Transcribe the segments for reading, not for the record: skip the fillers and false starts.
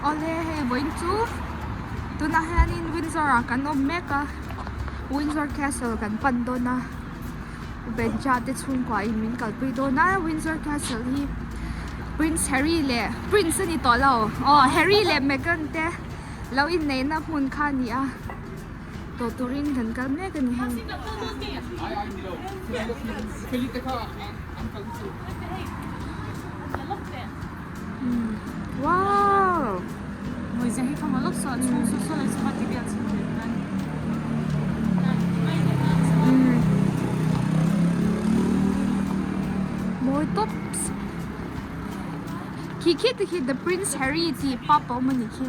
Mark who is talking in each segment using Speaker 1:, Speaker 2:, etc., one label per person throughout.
Speaker 1: Awle hei vawiin chu tunah hianin Windsor ah kan awm mek a Windsor Castle kan pan dawn a Benja te chhungkua in min kalpui dawn a Windsor Castle hi Prince Harry leh Prince a ni tawh lo aw Harry leh Meghan te lo inneihna hmun kha a ni a tawh turin kan kal mek a ni hei. Wow! Mawi tawps. Khi khi te khi The Prince Harry tih pub a awm a nih khi.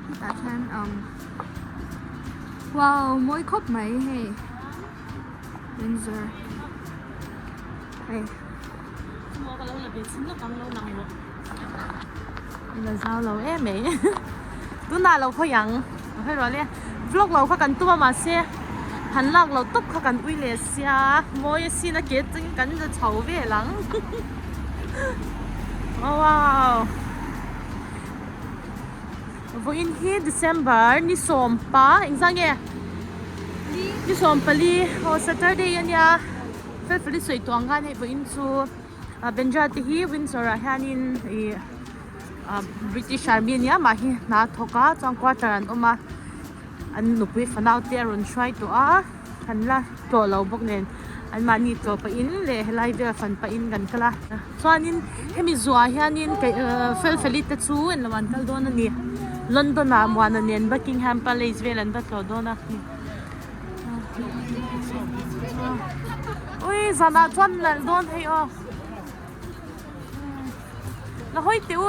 Speaker 1: Hetah khian umm wow mawi khawp mai hei Windsor hei.
Speaker 2: La zau lo em mai tunah lo khawi ang a khawi rual e vlog lo kha kan tum a mahse han lak lo tawp kha kan ui leh sia mawi a sin a ke cheng kan la chho vel ang wow vawiin hi December ni sawmpa engzah nge ni sawmpali aw Saturday ania felfeli sawi tawh ang khan hei vawiin chu. Benja te hi Windsor ah hianin ih ah British army ania mah hi hna a thawk a chuan quarter an awm a an nupui fanau te a rawn hruai tawh a an la tlawh lo bawk nen an mahni tlawh pah in leh helai vel fan pah in kan kal a chuanin hemi zuah hianin Felfeli te chu englo an kal dawn a ni London ah Muana nen Buckingham Palace vel an va tlawh dawn a. Ui zanah chuan nalh dawn hei aw la hawi teh u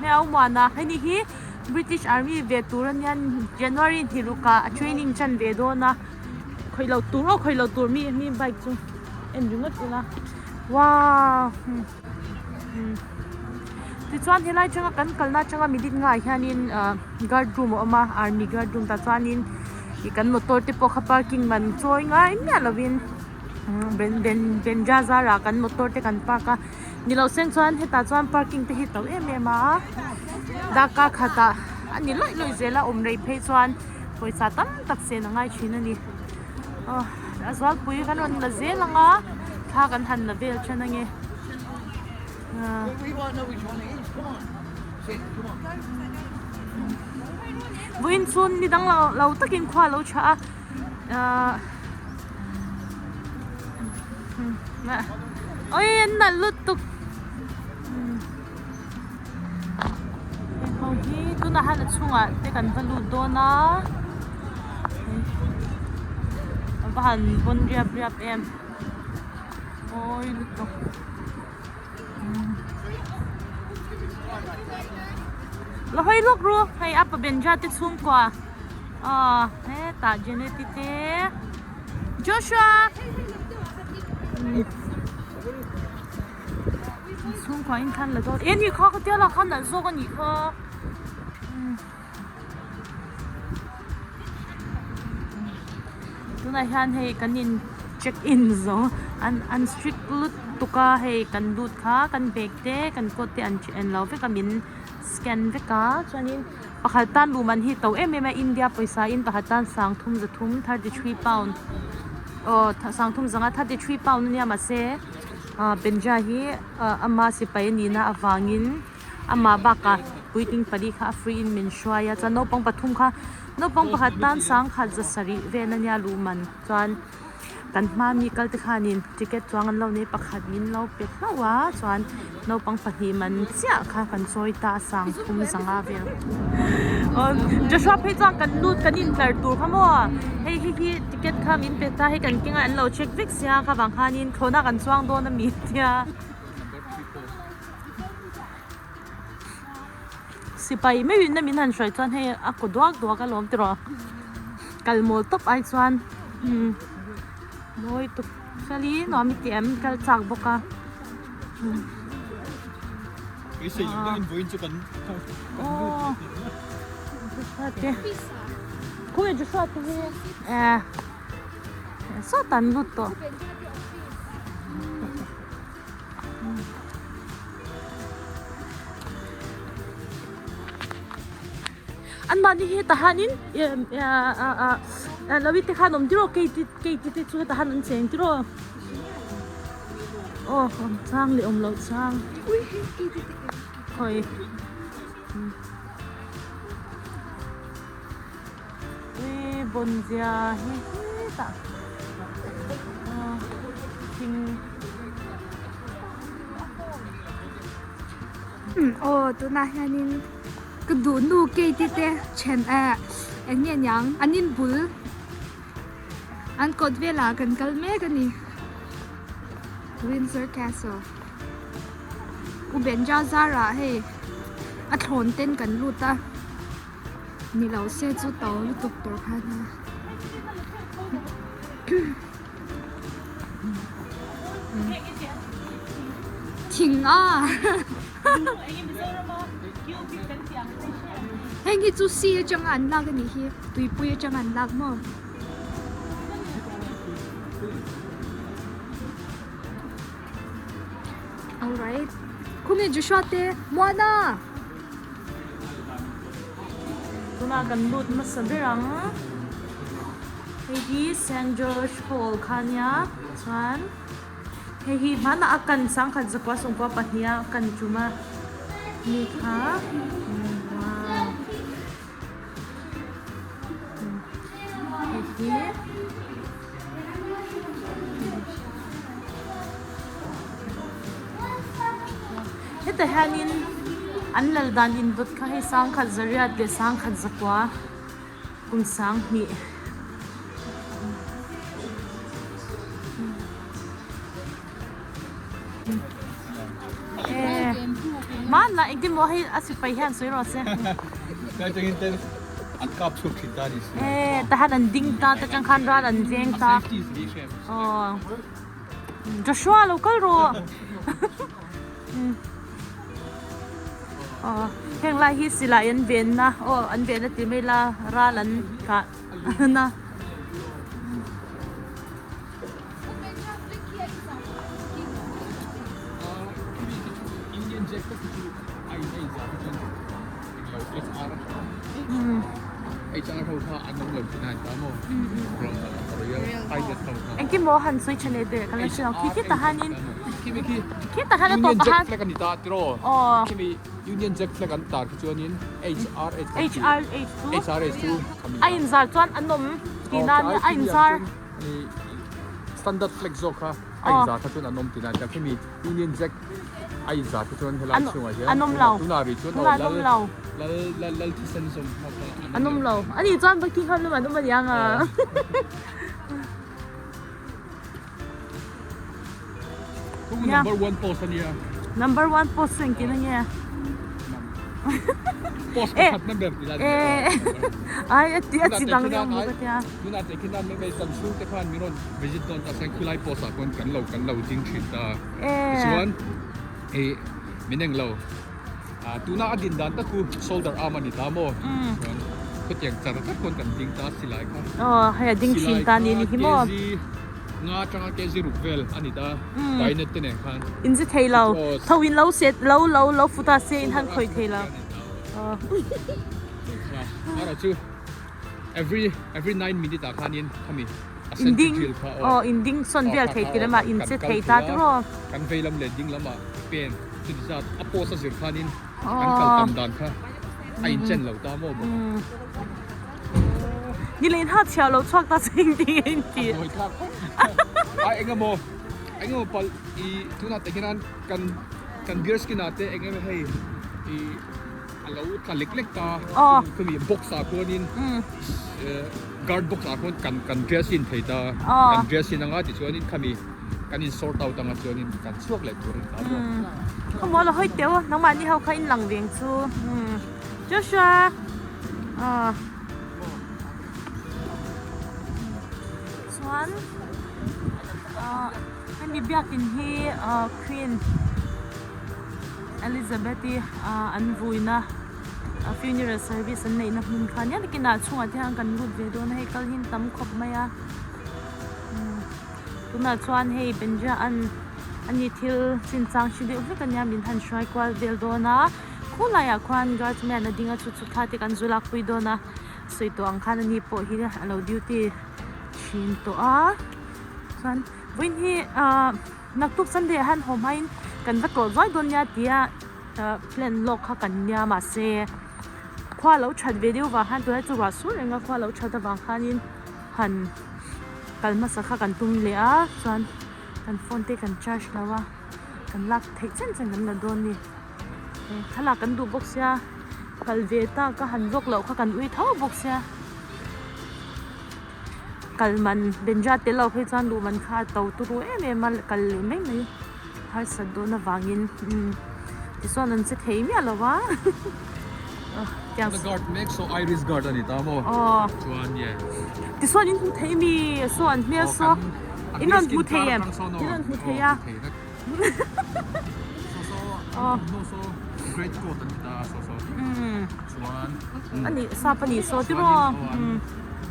Speaker 2: hei a umuan a hei ni hi British army ve tur ania January hnih ruk ah a training tan ve dawn a khawih loh tur aw khawih loh tur mi mi bike chu en ringawt ila wow. Tichuan helai atanga kan kalna atanga minute ngah hianin ah guard room a awm a army guard room tah chuanin ih kan motor te pawh kha parking man chawi ngai miah lovin ben ben benja zarah kan motor te kan park a ni loh seng chuan hetah chuan parking te hi to em em a darkar khatah a ni lawih lawih zel a awm rei phei chuan pawisa tam tak sen a ngai thin a ni aw a zualpui kan rawn la zel ang a thla kan han la vel then ange. Vawiin chu ni dang lo lo takin khua a lo tha a ahh awii an nalh lutuk hei ho hi tunah hian a chhungah te kan va lut dawn a a va han bawn riap riap em. Mawi lutuk la hawi lawk ru hei a pa Benja te chhungkua aw hetah Jeneti te Joshua chhungkua in khan la dawn e ni kha khatia lah khan nalh zawk a nih kha. Tunah hian hei kan in check in zo an an strict lutuk a hei kan lut kha kan bag te kan coat te an en lo vek a min scan vek a chuanin pakhat tan luh man hi to em em a India pawisa in pakhat tan sangthum zathum 33 pound aw sangthum zanga 33 pound ania mahse ah Benja hi ama sipai a nihna avangin. Amah bakah puitling pali kha a free in min hruai a chuan naupang pathum kha naupang pakhat tan sangkhat za sarih vel ania luh man chuan kan hma mi kal te khanin ticket chuang an lo nei pakhat min lo pe hlauh a chuan naupang pahnih man chiah kha kan chawi ta a sang thum zanga vel aw Joshua phei chuan kan lut kan intlar tur kha maw hei hi hi ticket kha min pe ta hei kan keng a an lo check vek sia kha vang khanin thlawhna kan chuang dawn ami tia. Sipai meuhin a min han hruai chuan hei a kaw duak duak alawm tiraw kal mawl tawp ai chuan umm mawi tuk fel hi nuam i ti em kal chak bawk a aw khawnge Joshua te hi eh sawtah an lut tawh. Anmahni hi hetah hianin lo ite khan awm tiraw keite keite te chu hetah hian an cheng tiraw aw awm chang leh awm loh chang khawi ui bawnzia hi hetah thing.
Speaker 1: Aw tunah hianin ka duh nu Katie te then eh eng nge niang an in bul an kawt velah kan kal mek a ni Windsor Castle U Benja zarah hei a thlawn ten kan lut a ni lo se chu to lutuk tur kha a nia. Thing a heng hi chu sea atanga an lak anih hi tuipui atanga an lak maw. Alright khumi Joshua te Moana.
Speaker 2: Tunah kan lut hmasa ber ang. Hei hi Saint George Hall kha a nia chuan hei hi hmanah a kan sangkhat zakua sawmkua pahniha kan tum a mi kha wow hei hi. Hetah hianin an lal dan indawt kha hei sangkhat zariat leh sangkhat zakua kum sanghnih eh hmanah engtin maw hei a sipai hian sawi rawh se.
Speaker 3: An kap chhuak thin ta a ni si.
Speaker 2: Eh, tahan an ding ta te tang khan ral an veng ta. Aw. Joshua lo kal rawh. Aw, heng lai hi silai an ven na. Aw, an ven na ti mai la ral an kah na.
Speaker 3: Indian Jack te chu ai ai za chu
Speaker 2: Engtin maw han sawi tha leh teh ka la hre lo khi khi tah hianin khi tah hian a tawp ah khan aw HRH chu a inzar chuan an awm tihna ania a inzar
Speaker 3: Standard flag zawk kha a inzar kha chuan an awm tihna ania khimi Union Jack A inzah te chuan helai chhungah hian
Speaker 2: an awm lo.
Speaker 3: Tunah rih chuan
Speaker 2: Tunah an awm lo.
Speaker 3: Lal lal lal thisen zawm hma kha
Speaker 2: an awm lo. Ani chuan Buckingham lamah an awm a niang a.
Speaker 3: Khu number one post a nia.
Speaker 2: Number one post chu engtin a nge?
Speaker 3: Post pakhat na ber tih lai.
Speaker 2: Ai a ti a chi dang deuh maw ka tia.
Speaker 3: Tunah te khian mai mai kan chhungte khan min rawn visit dawn ta chuan khulai post ah khuan kan lo kan lo ding thin ta. Tichuan ih min eng lo ah tuna a din dan tak chu shoulder arm a ni ta maw chuan khawtiang char tak khawn kan ding ta silai kha
Speaker 2: aw hei a ding thin ta ni ni hi maw
Speaker 3: kg nga atanga kg ruk vel a ni ta bayonet te nen khan
Speaker 2: in zia thei lo tho in lo set lo lo lo futa se in han khawih thei lo
Speaker 3: aw chu every every 9 minute ah khanin khami
Speaker 2: Inding aw inding sawn vel thei ti lamah in che thei ta tiraw.
Speaker 3: Kan vei lam leh ding lamah pen chuti zat a post a zir khanin kan kal tam dan kha a inchen lo ta maw bawk.
Speaker 2: Ni leh in ha chhiah lo chhuak ta che engtin nge in tih.
Speaker 3: A buai thlak khawp mai. Ai engemaw engemaw palh i tunah te hian kan kan beer skin ah te engemaw hei i A lo tla lek lek ta khumi box ah khuanin guard box ah khuan kan kan dress in thei ta kan dress in anga tichuanin khami kan in sort out anga chuanin kan chhuak leh tur a ni ta bawk.
Speaker 2: Khawmual a hawi teuh a nangmahni ho kha in lang veng chu Joshua ah chuan ah hemi biakin hi ah Queen. Elizabeth-i an vuina funeral service an neihna hmun kha ania takin ah chhungah te hian kan lut ve dawn a hei kal hi an tam khawp mai a tunah chuan hei Benja an ani thil chinchang hre deuh vek ania min han hruai kual vel dawn a. Khulaiah khuan guardsman a ding a chu chu thla te kan zu lakpui dawn a sawi tawh ang khan ani pawh hi a lo duty thin tawh a chuan vawiin hi ahh naktuk sunday ah hian haw hmain kan va tlawh zuai dawn nia tia ahh plan lawk kha kan nia mahse khua lo that ve deuh vang khan tunlai chu ruah sur reng a khua lo that avang khanin han kal hmasa kha kan tum leh a chuan kan phone te kan charge lo a kan lak theih chen chen kan la dawn a ni. Thlalak kan duh bawk sia kal ve tak a han vlog loh kha kan ui tho bawk sia kal man benja tel loh phei chuan luh man kha a to turu em em a kal leh mai mai harsat dawn avangin umm tichuan an che thei miah lo va
Speaker 3: Guard mek saw Irish guard a ni ta maw chuan ye
Speaker 2: tichuan in hmu thei mi saw an hmel saw in rawn hmu thei em in rawn hmu thei a. Ani sap ani saw ti maw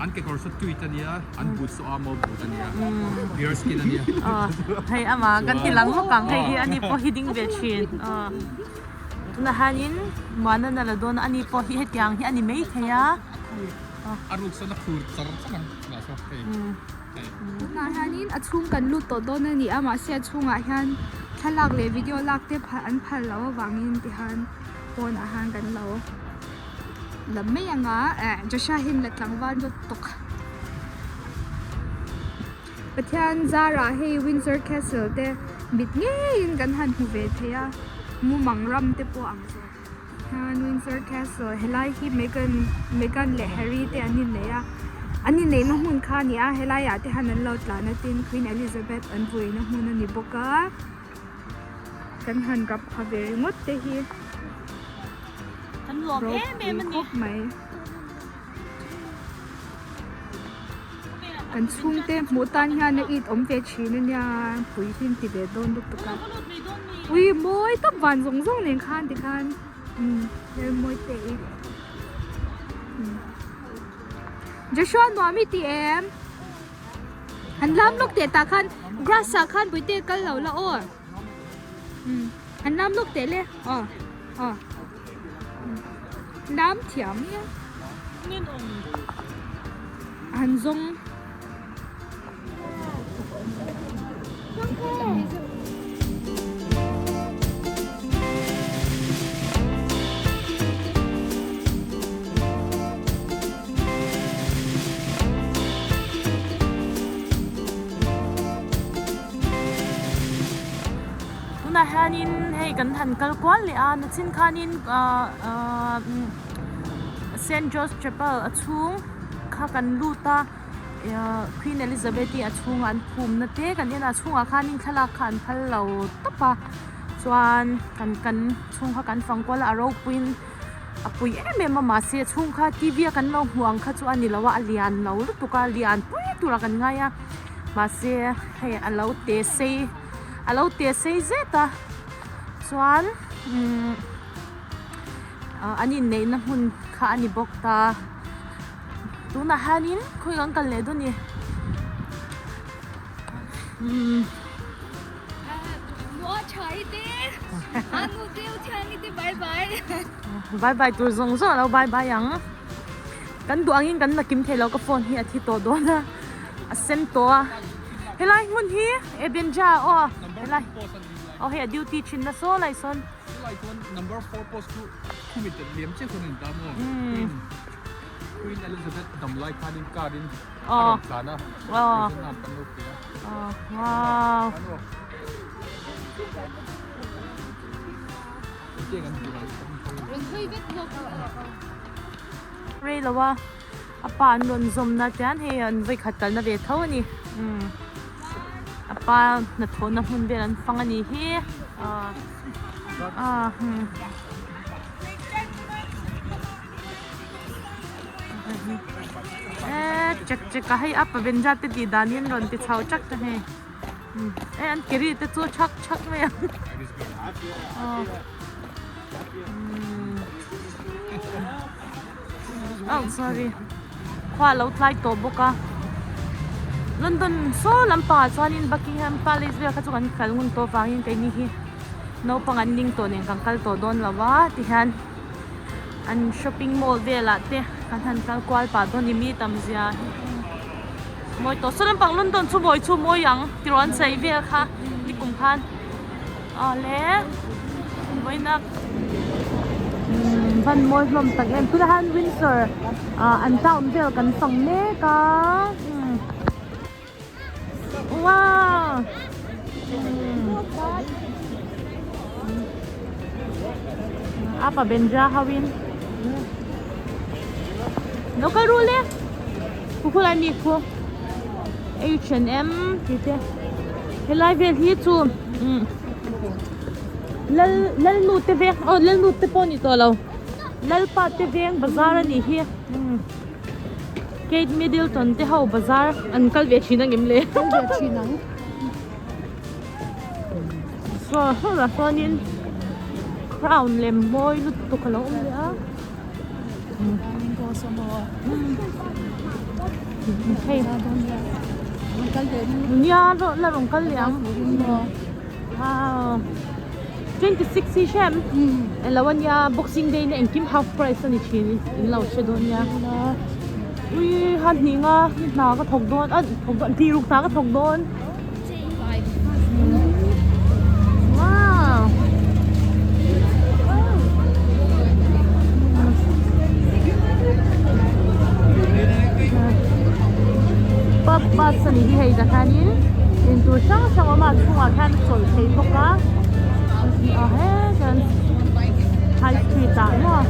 Speaker 3: an kekawr saw tweed ania an boot saw armour boot ania deer skin ania
Speaker 2: hei ama kan ti lang vak ang hei hi ani pawh hi ding ve thin tunah hianin muana na la dawn a ani pawh hi hetiang hi ani mai thei a
Speaker 3: a ruk sawn a khur char char ang hei.
Speaker 1: Tunah hianin a chhung kan lut tawh dawn a ni a mahse a chhungah hian thlalak leh video lak te an phal loh avangin tihian pawnah hian kan lo la mai ang a eh Joshua hian la tlangval zawk tawk. Pathian zarah hei Windsor Castle te mit ngeiin kan han hmu ve thei a mumang ram te pawh ang zawk. Hian Windsor Castle helai hi Meghan Meghan leh Harry te an innei a an inneihna hmun kha a ni a helai ah te hian an lo tlan a tin Queen Elizabeth an vuina hmun a ni bawk a kan han rap pha ve ringawt te hi ropui khawp mai kan chhungte hmuh tan hian a it awm ve thin a nia pui hi an ti ve dawn lutuk a ui mawi tak van zawng zawng nen khan tikhan umm hmel mawi te i Joshua nuam i ti em han lam lawk teh tah khan grass ah khan buite kal lo la aw umm han lam lawk teh le aw aw. Lam thiam nia han zawng.
Speaker 2: Tunah hianin hei kan han kal kual leh a nachin khanin ahh Saint George Chapel a chhung kha kan lut a Queen Elizabeth i a chhungah an phumna te kan en a a chhungah khanin thlalak kha an phal lo tawp a chuan kan kan chhung kha kan fang kual a a ropuiin a pui em em a mahse a chhung kha T V a kan lo hmuh ang kha chu a ni lo a a lian lo lutuk a lian pui tura kan ngai a mahse hei a lo te sei. A lo te sei zet a chuan umm an inneihna hmun kha a ni bawk ta tunah hianin khawi kan kal leh dawn ni umm. Bye bye tur zawng zawng a lo bye bye ang kan duh angin kan la kim thei lo ka phone hi a thi tawh dawn a a sen tawh a helai hmun hi Ebenja aw helai aw hei a duty thin na saw lai sawn
Speaker 3: helai chuan number 4 post chu khumi tel liam chiah khan a inta maw Queen Queen Elizabeth dam lai khanin car in a rawn tlan a present nan kan lo pe a
Speaker 2: wow Rei lo a a pa an rawn zawm na chuan hei an vawikhat kalna ve tho a ni umm a pa hnathawhna hmun vel an fang a nih hi ah ah hmm eee chek chek a hei a pa benja te tih danin rawn ti chho chak ta hei. E an keri te chu chhak chhak mai ang oh sorry khua a lo tlai tawh bawk a London saw lampangah chuanin Buckingham Palace vel kha chu kan kal ngun tawh avangin keini hi. Naupang an ning tawh nen kan kal tawh dawn lo a tihian an shopping mall velah te kan han kal kual pah dawn ni mi tam zia hi mawi tawh saw lampang London chu mawi chu mawi ang tiraw an chei vel kha nikum khan awle vawiina umm van mawi hlawm tak em tunah hian Windsor ah an town vel kan fang mek a. Wow! Apa Benja hawin. Local rule e. Kukulai mi khu. H&M ti te. Helai vel hi chu lal lal nu te veng oh lal nu te pawh ni tawh lo. Lalpa te veng bazar a nih hi. Kate Middleton te ho bazar an kal ve thin angem le?
Speaker 1: Kal ve thin ang.
Speaker 2: Saw hawrah sawnin crown lem mawi lutuk a lo awm leh a. Hei nia la rawn kal leh ang. Wow 26 hi hrem eng lo ania boxing day na engkim half price ani thin in lo hre dawn nia ui han hnih nga hi hna ka thawk dawn a thawk dawn tih ruk hna ka thawk dawn wow pub bus ani hi hei tah hianin intur hrang hrang a awm a a chhungah khan a chawlh theih bawk a a he chuan high street ah maw.